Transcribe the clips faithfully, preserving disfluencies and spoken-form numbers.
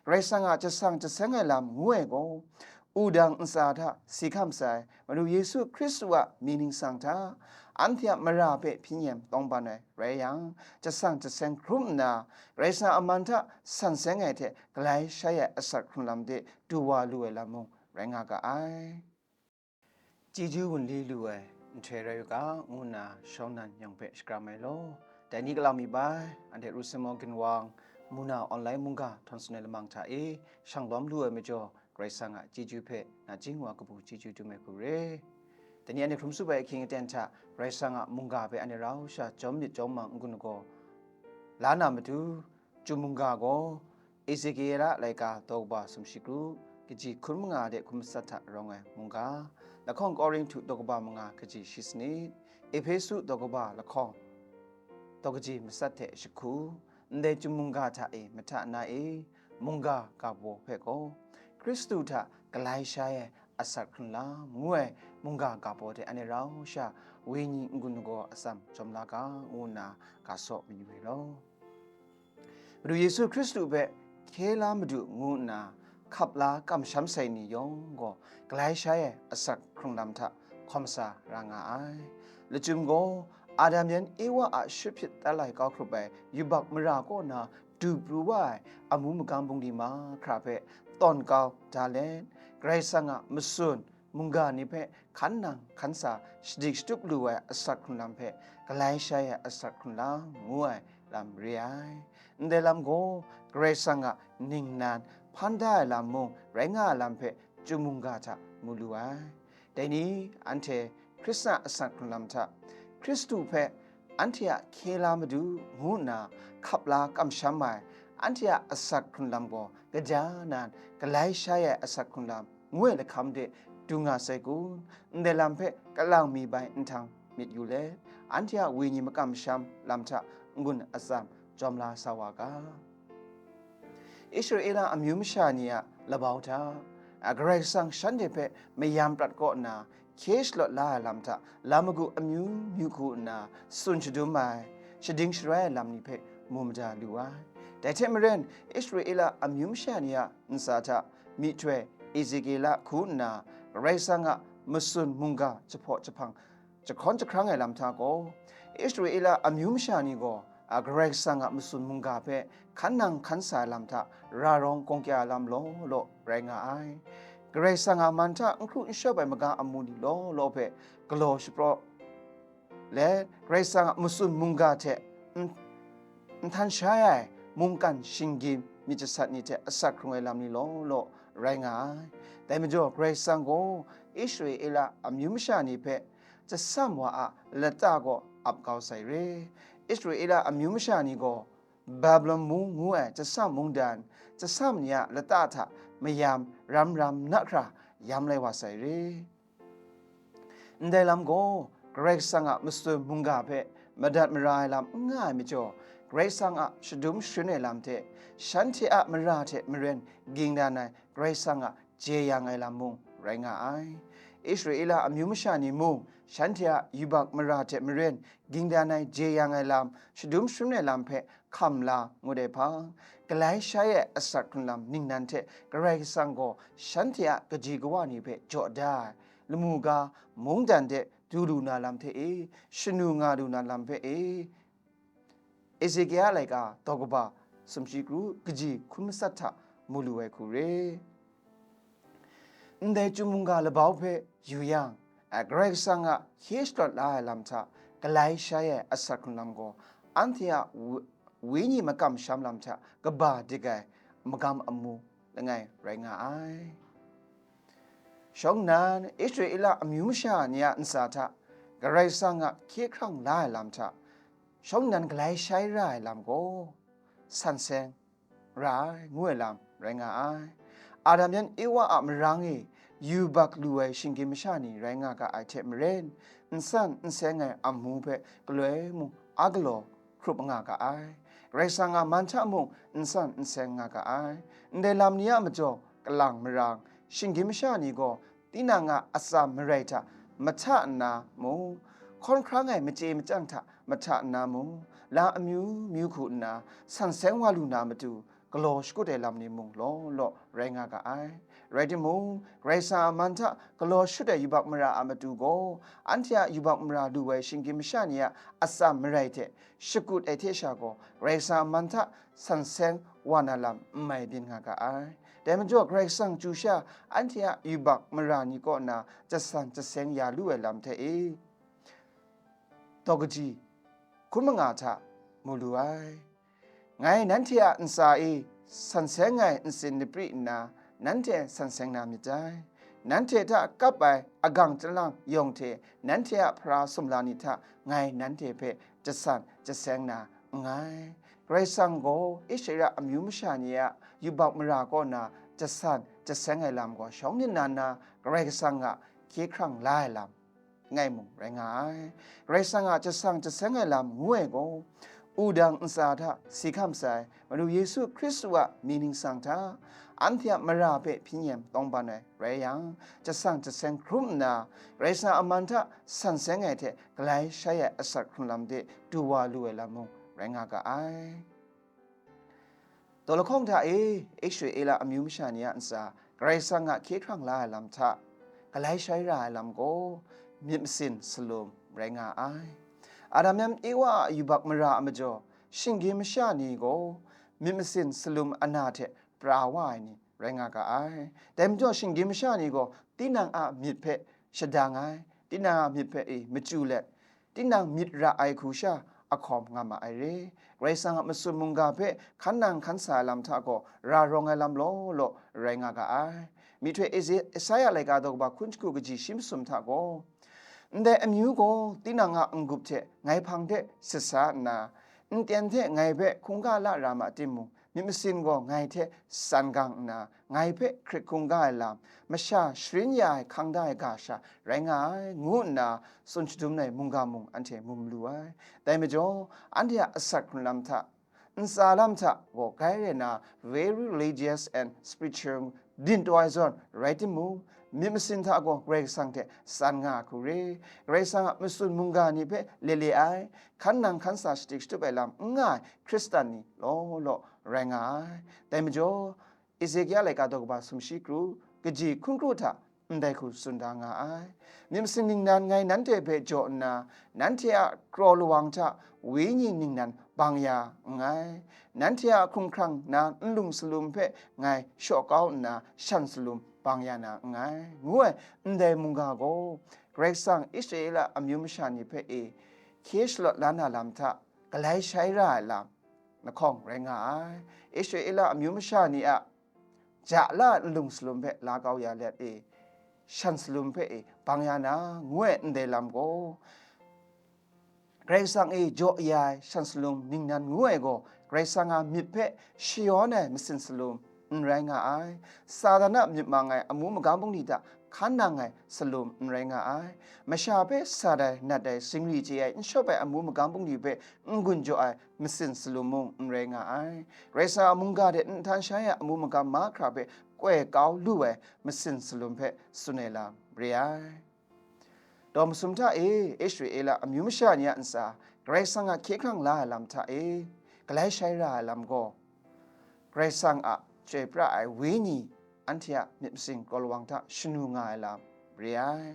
Karai Kasang a jasang jaseng ai lam ngu ai gaw, wudang ntsa hta si hkam sai, Madu Yesu Hkristu a mying ningsang hta, anhte a mara hpe hpyi nyem tawng ban ai rai yang, jasang jaseng hkrum nna, Karai Kasang a man hta san seng ai hte galai shai ai asak hkrung lam de du wa lu ai lam mung rai nga ga ai. Chyeju wunli lu ai nhtoi rai u ga, ngu nna shawng nnan yawng hpe shakram ai law. Dai ni galaw mi bai, anhte Rusimawng ginwang, muna online mungga htawn tsun ai lamang hta e, shang lawm lu ai majaw, Karai Kasang a chyeju hpe nachying wa kabu chyeju dum ai hku re. Dai ni anhte hkrum tsup ai ahkying aten hta, Karai Kasang a mungga hpe anhte rau sha jawm myit jawm mang n-gun gaw, la na matu, Chyum mungga gaw, Ezekiela laika daw kaba sumshi kru, kaji hkun manga de hkun matsat hta rawng ai mungga, lahkawng Korinhtu daw kaba manga kaji shi sanit, Ehpesu daw kaba lahkawng daw kaji matsat hte jahku, ndai chyum mungga hta e mahta na e, mungga ga baw hpe gaw, Hkristu hta galai shai ai asak hkrung lam ngu ai mungga ga baw de anhte rau sha wenyi n-gun gaw atsam jawm la ga, ngu nna ga saw mayu ai law. Madu Yesu Hkristu hpe hkye la Madu ngu nna hkap la kamsham sai ni yawng gaw, galai shai ai asak hkrung lam hta hkawm sa ra nga ai. Lachyum gaw, Adam yan Ewa a shut hpyit talai kau hkrup ai yubak mara kaw na du pru wa ai amu magam bungli mahkra hpe tawn kau da let, Karai Kasang a matsun mungga ni hpe hkan nang hkan sa shadik shatup lu ai asak hkrung lam hpe galai shai ai asak hkrung lam ngu ai lam re ai. Ndai lam gaw Karai Kasang a ningnan hpan da ai lam mung rai nga ai lam hpe chyum mungga hta mu lu ai. Dai ni anhte Hkristan a asak hkrung lam hta, Hkristu hpe anhte a hkye la Madu ngu nna hkap la kamsham ai, anhte a asak hkrung lam gaw kaja nan galai shai ai asak hkrung lam ngu ai lahkam de du nga sai kun? Ndai lam hpe kalang mi bai nhtang myit yu let, anhte a wenyi makamsham lam hta n-gun atsam jawm la sa wa ga. Israela amyu masha ni a labau hta, a, Karai Kasang shanhte hpe mayam prat kaw nna hkye shalawt la ai lam hta, lam magu amyu myu hku nna tsun shadum ai, shading sharai ai lam ni hpe mu mada lu ai. Dai hte maren, Israela amyu masha ni a ntsa hta myihtoi Ezekiela hku nna Karai Kasang a matsun mungga jahpaw jahpang jahkawn jahkrang ai lam hta gaw, Israela amyu masha ni gaw, a, Karai Kasang a matsun mungga hpe hkan nang hkan sa ai lam hta ra rawng gawng kya ai lam law law rai nga ai. Karai Kasang a man hta n hkru n shawp ai maga amu ni law law hpe galaw shapraw let, Karai Kasang a matsun mungga hte n-, nhtan shai ai mungkan shinggyim myit jasat ni hte asak hkrung ai lam ni law law rai nga ai. Dai majaw, Karai Kasang gaw Israela amyu masha ni hpe jasam wa a lata gaw ap kau sai re. Israela amyu masha ni gaw Babilon mung ngu ai jasam mungdan, jasam ni a lata hta mayam ram ram na hkra yam lai wa sai re. Ndai lam gaw, Karai Kasang a matsun mungga hpe madat mara ai lam n nga ai majaw, Karai Kasang a shadum sharin ai lam hte, shanhte a mara hte maren ging dan ai Karai Kasang a jeyang ai lam mung rai nga ai. Israela amyu masha ni mung, shanhte a yubak mara hte maren ging dan ai jeyang ai lam, shadum sharin ai lam hpe hkam la ngut ai hpang, galai shai ai asak hkrung lam ningnan hte Karai Kasang gaw shanhte a kaji kawa ni hpe jaw da ai, lamu ga mungdan de du lu na lam hte e, shanu nga lu na lam hpe e, Ezekiel laika daw kaba sumshi kru kaji hkun matsat hta mu lu ai hku re. Ndai chyum mungga labau hpe yu yang, a, Karai Kasang a hkye shalawt la ai lam hta galai shai ai asak hkrung lam gaw, anhte a w-, wenyi makamsham lam hta kaba dik ai magam amu langai rai nga ai. Shawng nnan, Israela amyu masha ni a ntsa hta Karai Kasang a hkye hkrang la ai lam hta, shawng nnan galai shai ra ai lam gaw, san seng ra ai, ngu ai lam rai nga ai. Adam yan Ewa a marang e yubak lu ai shinggyim masha ni rai nga ga ai hte maren, n san n seng ai amu hpe galoi mung a galaw hkrup nga ga ai. Karai Kasang a man hta mung n san n seng nga ga ai. Ndai lam ni a majaw kalang marang, shinggyim masha ni gaw tinang a atsam marai hta mahta nna mung, hkawn hkrang ai machye machyang hta mahta nna mung, la amyu myu hku nna san seng wa lu na matu, galaw shakut ai lam ni mung law law rai nga ga ai. Rai timung, Karai Kasang a man hta galaw shut ai yubak mara a matu gaw, anhte a yubak mara lu ai shinggyim masha ni a atsam marai hte shakut ai hte sha gaw, Karai Kasang a man hta san seng wa na lam n mai byin nga ga ai. Dai majaw, Karai Kasang chyu sha anhte a yubak mara ni kaw na jasan jaseng ya lu ai lam hte e, daw kaji hkun manga hta mu lu ai. Ngai nanhte a ntsa e san seng ai ntsin lapri nna, nanhte san seng na myit dai. Nanhte hta kap ai agang chyalang yawng hte nanhte a hpara sumla ni hta ngai nanhte hpe jasan jaseng na nngai. Karai Kasang gaw Israela amyu masha ni a yubak mara kaw na jasan jaseng ai lam gaw shawng nna nna Karai Kasang a hkye hkrang la ai lam ngai mung rai nga ai. Karai Kasang a jasang jaseng ai lam ngu ai gaw, wudang ntsa hta si hkam sai Madu Yesu Hkristu a mying ningsang hta, anhte a mara hpe hpyi nyem tawngban ai rai yang, jasang jaseng hkrum nna, Karai Kasang a man hta san seng ai hte galai shai ai asak hkrun lam de du wa lu ai lam mung rai nga ga ai. Daw lahkawng hta e, Israela amyu masha ni a ntsa Karai Kasang a hkye hkrang la ai lam hta galai shai ra ai lam gaw, myit masin salum rai nga ai. Adam yan Ewa a yubak mara a majaw, shinggyim masha ni gaw myit masin salum ana hte pra wa ai ni rai nga ga ai. Dai majaw, shinggyim masha ni gaw tinang a myit hpe shadang ai, tinang a myit hpe e machyu let, tinang myit ra ai hku sha ahkawm nga ma ai re. Karai Kasang a matsun mungga hpe hkan nang hkan sa ai lam hta gaw ra rawng ai lam law law rai nga ga ai. Myihtoi Eze-, Esaia laika daw kaba hkun jahku kaji shi masum hta gaw, ndai amyu gaw tinang a n-gup hte ngai hpang de sit sa nna, nten hte ngai hpe hkungga la ra ma timung, myit masin gaw ngai hte san gang nna, ngai hpe hkrit hkungga ai lam, masha sharin ya ai hkang da ai ga sha rai nga ai, ngu nna tsun shadum ai mungga mung anhte mu malu ai. Dai majaw, anhte a asak hkrun lam hta, ntsa lam hta gaw gai rai na, very religious and spiritual byin taw ai zawn rai timung, myit masin hta gaw Karai Kasang hte san nga ai hku re. Karai Kasang a matsun mungga ni hpe le le ai, hkan nang hkan sa shadik shatup ai lam n nga ai Hkristan ni law law rai nga ai. Dai majaw, Ezekiel laika daw kaba sumshi kru, kaji hkun kru hta ndai hku tsun da nga ai. Myit masin ningnan ngai nanhte hpe jaw nna, nanhte a kraw lawang hta wenyi ningnan bang ya nngai. Nanhte a hkrunghkrang na nlung salum hpe ngai shaw kau nna, shan salum bang ya na nngai, ngu ai ndai mungga gaw, Karai Kasang Israela amyu masha ni hpe e hkye shalawt la na lam hta galai shai ra ai lam lahkawng rai nga ai. Israela amyu masha ni a ja la ai nlung salum hpe la kau ya let e, shan salum hpe e bang ya na, ngu ai ndai lam gaw, Karai Kasang e jaw ya ai shan salum ningnan ngu ai gaw, Karai Kasang a myit hpe shayawn ai masin salum n rai nga ai. Satan a myit mang ai amu magam bungli hta hkan nang ai salum n rai nga ai. Masha hpe sat ai, nat ai, singri chye ai, n shawp ai amu magam bungli hpe n-gun jaw ai masin salum mung n rai nga ai. Karai Kasang a mungga de n htan shai ai amu magam mahkra hpe koi kau lu ai masin salum hpe tsun ai lam re ai. Daw masum hta e, Israela amyu masha ni a ntsa Karai Kasang a hkye hkrang la ai lam hta e, galai shai ra ai lam gaw, Karai Kasang a chyoi pra ai Wenyi anhte a myit masin kraw lawang hta shanu nga ai lam re ai.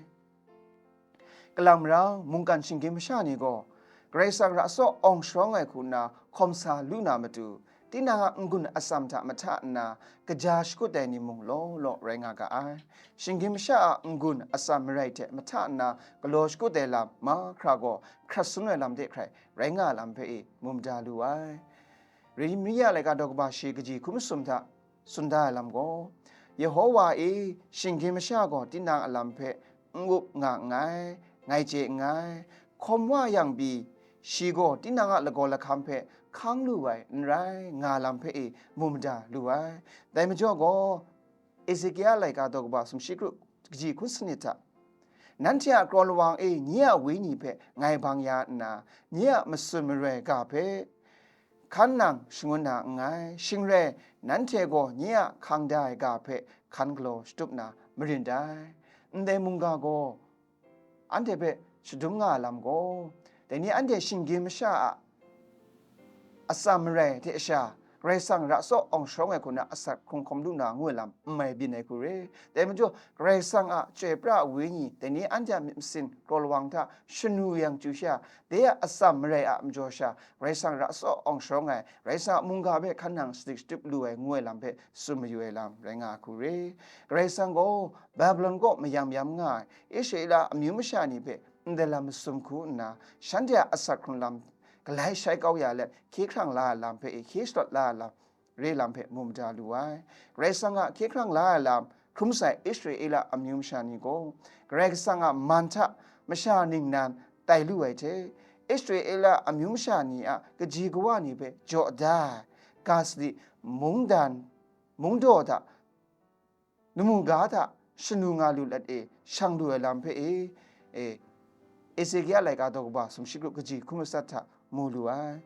Kalang marau mungkan shinggyim masha ni gaw, Karai Kasang ra saw awng sharawng ai hku nna hkawm sa lu na matu, tinang a n-gun atsam hta mahta nna kaja shakut ai ni mung law law rai nga ga ai. Shinggyim masha a n-gun atsam marai hte mahta nna galaw shakut ai lam mahkra gaw hkrat sun ai lam de hkrai rai nga ai lam hpe e mu mada lu ai. Yeremia laika daw kaba shi kaji hkun masum hta tsun da ai lam gaw, Yehowa e, shinggyim masha gaw tinang a lam hpe n-up nga nngai, ngai chye nngai, hkawm wa yang pyi, shi gaw tinang a lagaw lahkam hpe hkang lu ai n rai, nga lam hpe e mu mada lu ai. Dai majaw gaw, Ezekiel laika daw kaba sumshi kru kaji hkun sanit hta, nanhte a kraw lawang e nye a wenyi hpe ngai bang ya nna, nye a matsun maroi ga hpe hkan nang shangun na nngai, shing rai, nanhte gaw nye a hkang da ai ga hpe hkan galaw shatup na marin dai. Ndai mungga gaw, anhte hpe shadum nga ai lam gaw, dai ni anhte shinggyim masha a atsam marai hte sha, Karai Kasang ra tsaw awng sharawng ai hku na asak hkrung hkawm lu na ngu ai lam n mai byin ai hku re. Dai majaw, Karai Kasang a Chyoi pra ai Wenyi, dai ni anhte a myit masin kraw lawang hta shanu yang chyu sha, dai a atsam marai a majaw sha, Karai Kasang ra tsaw awng sharawng ai, Karai Kasang a mungga hpe hkan nang shadik shatup lu ai ngu ai lam hpe tsun mayu ai lam rai nga ai hku re. Karai Kasang gaw Babilon kaw mayam yam nga ai Israela amyu masha ni hpe ndai lam masum hku nna, shanhte a asak hkrung lam galai shai kau ya let, hkye hkrang la ai lam hpe e, hkye shalawt la ai lam, re lam hpe mu mada lu ai. Karai Kasang a hkye hkrang la ai lam hkrum sai Israela amyu masha ni gaw, Karai Kasang a man hta masha ningnan tai lu ai hte, Israela amyu masha ni a kaji kawa ni hpe jaw da ai, ga sadi, mungdan, mungdaw hta, lamu ga hta shanu nga lu let e, shang lu ai lam hpe e, e, Ezekiel laika daw kaba sumshi grup kaji hkun matsat hta mu lu ai.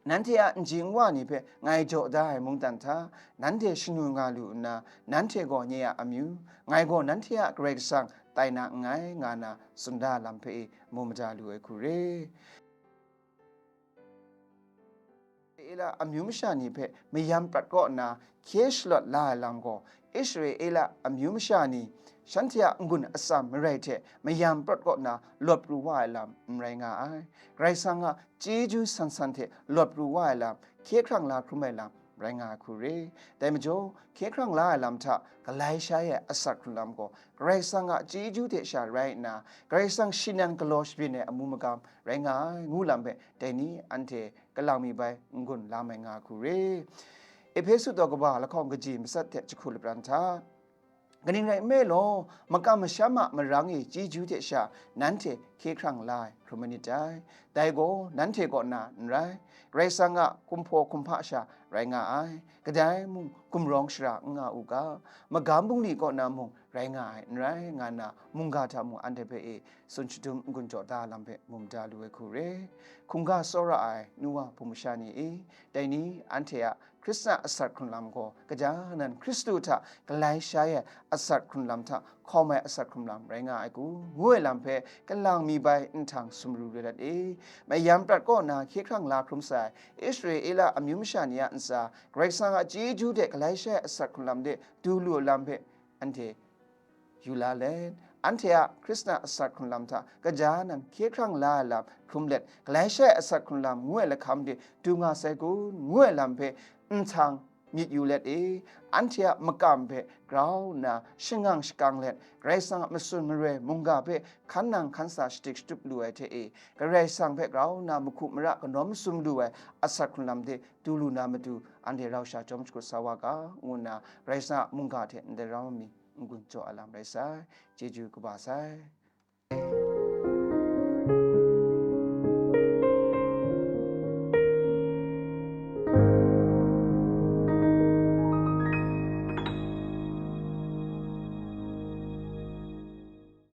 Nanhte a nji nwa ni hpe ngai jaw da ai mungdan hta, nanhte shanu nga lu nna, nanhte gaw nye a amyu, ngai gaw nanhte a Karai Kasang tai na nngai, nga na tsun da ai lam hpe e mu mada lu ai hku re. Israela amyu masha ni hpe mayam prat kaw nna hkye shalawt la ai lam gaw, Israela amyu masha ni shanhte a n-gun atsam marai hte mayam prat kaw nna lawt pru wa ai lam n rai nga ai. Karai Kasang a chyeju san san hte lawt pru wa ai lam, hkye hkrang la hkrum ai lam rai nga ai hku re. Dai majaw, hkye hkrang la ai lam hta galai shai ai asak hkrung lam gaw, Karai Kasang a chyeju hte sha rai nna, Karai Kasang shi nan galaw shabyin ai amu magam rai nga ai, ngu lam hpe dai ni anhte kalang mi bai n-gun la mai nga ai hku re. Ehpesu daw kaba lahkawng kaji matsat hte jahku lapran hta, kaning rai nme law, makam masham a marang e chyeju hte sha nanhte hkye hkrang la ai hkrum manit dai. Dai gaw nanhte kaw na n rai, Karai Kasang a kumhpaw kumhpa sha rai nga ai. Kadai mung gumrawng shara n nga u ga, magam bungli kaw na mung rai nga ai n rai, nga nna mungga hta mung anhte hpe e tsun shadum n-gun jaw da lam hpe mu mada lu ai hku re. Hkungga tsawra ai nu wa hpung masha ni e, dai ni anhte a Hkristan a asak hkrung lam gaw, kaja nan Hkristu hta galai shai ai asak hkrung lam hta hkawm ai asak hkrung lam rai nga ai hku, ngu ai lam hpe kalang mi bai nhtang sumru re dat e. Mayam prat kaw na hkye hkrang la hkrum sai Israela amyu masha ni a ntsa, Karai Kasang a chyeju hte galai shai ai asak hkrung lam de du lu ai lam hpe anhte yu la let, anhte a Hkristan a asak hkrung lam hta kaja nan hkye hkrang la ai lam hkrum let, galai shai ai asak hkrung lam ngu ai lahkam de du nga sai kun, ngu ai lam hpe nhtang myit yu let e, anhte a makam hpe grau nna shangang shakang let, Karai Kasang a matsun maroi mungga hpe hkan nang hkan sa shadik shatup lu ai hte e, Karai Kasang hpe grau nna mahku mara kanawm masum lu ai asak hkrung lam de du lu na matu, anhte rau sha chyawm shakut sa wa ga, ngu nna Karai Kasang a mungga hte ndai rau mi n-gun jaw ai lam rai sai. Chyeju kaba sai.